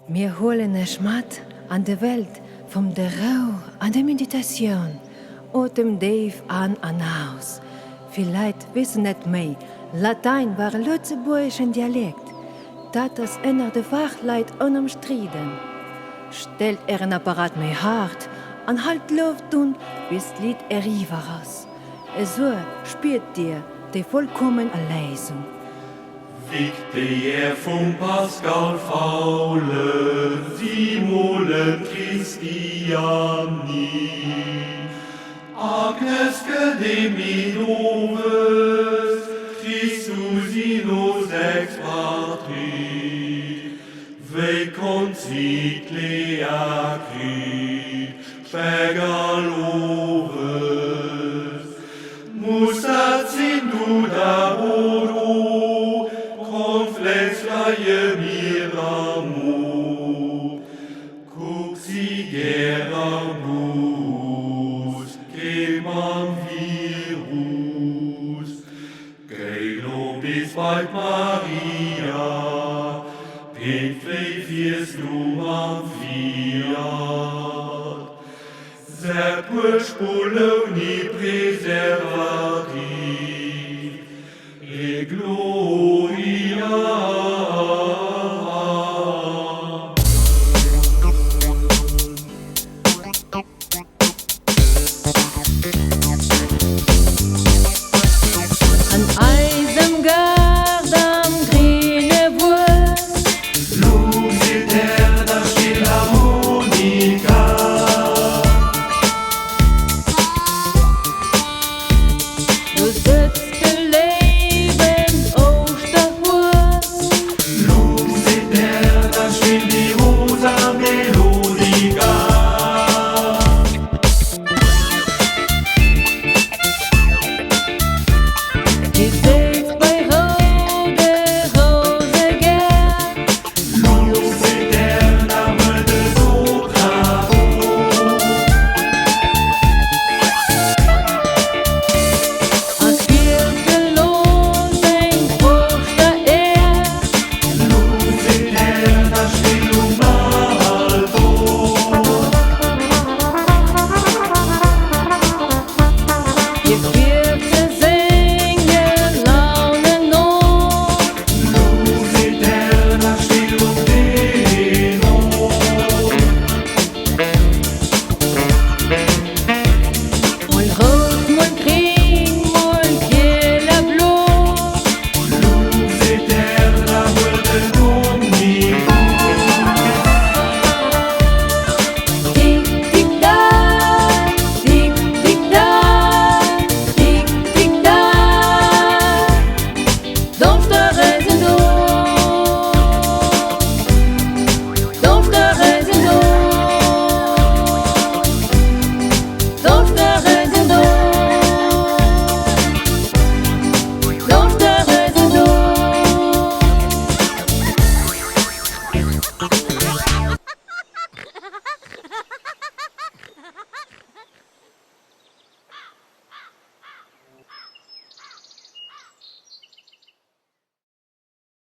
Mir huelen Iech mat an de Welt vum der Rou an der Meditatioun. Otem déif an an aus. Vill Leit wissen net méi, Latein war e lëtzebuergeschen Dialekt. Dat ass ënner de Fachleit onëmstriden. Stellt ären Apparat méi haart an halt d'Loft un bis d'Lidd eriwwer ass. Esou spiert dir déi vollkommen Erléisung. Victoire vum Pascal Faule, si molen Christiani. Agnes gëtt ee min owes, Christus in nos ex patri. Wéi konnt si d'Lea kritt, Speck all owes? Muss dat sinn, du da Bodo, Cornflakes leie mir am Mo. Kuck si gär am Bus, kee mam Virus. Géi lo bis bei d'Maria, Pit, wéi fiers du mam Fiat? Sepp huet Spull ouni Preservativ.